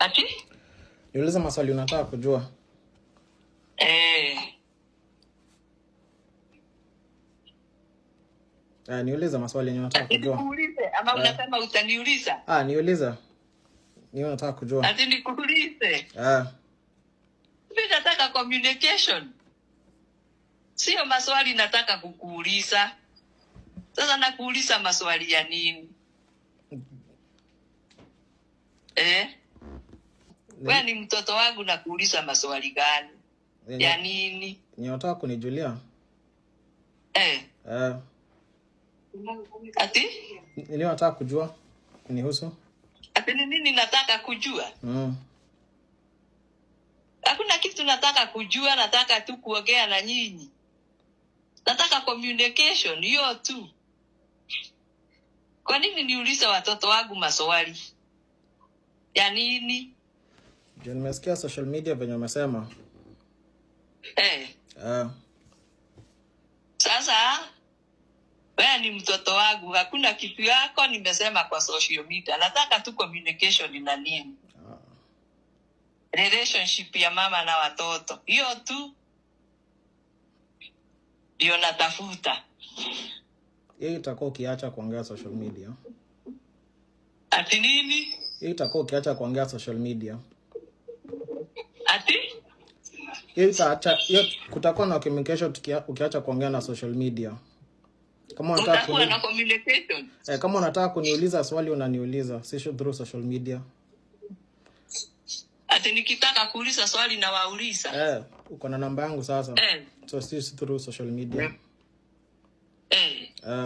Ati? Niulize maswali unataka kujua. Eh. Ah, niulize maswali yenye unataka Ati kujua. nikuulize ama Eh. unasema utaniuliza? Ah, niulize. Ni unataka kujua. Ati nikuulize? Ah, Mimi nataka communication. Sio maswali nataka kukuuliza. Sasa nakuuliza maswali ya nini? Eh? Wewe ni mtoto wangu, nakuuliza maswali gani? Ya nini? Ni unataka kunijulia? Eh. Eh, Ati? ni unataka kujua kunihusu? Ati ni nini nataka kujua? Mm. Hakuna kitu nataka kujua, nataka tu kuongea na nyinyi. Nataka communication hiyo tu. Kwa nini niulize watoto wangu maswali ya nini? Juu nimesikia social media venye umesema. Eh, Eh, sasa wewe ni mtoto wangu, hakuna kitu yako nimesema kwa social media. Nataka tu communication na nini, relationship ya mama na watoto, hiyo tu ndio natafuta. Hii itakuwa ukiacha kuongea social media. Ati nini? Hii itakuwa ukiacha kuongea social media. Ati Hiyo itaacha hiyo, kutakuwa na communication ukiacha kuongea na social media. Kama unataka utakuwa na communication? Kama unataka kuniuliza swali unaniuliza, si through social media. Ati nikitaka kuuliza swali na wauliza? Eh, uko na namba yangu sasa. Eh, So si through social media. eh. Eh.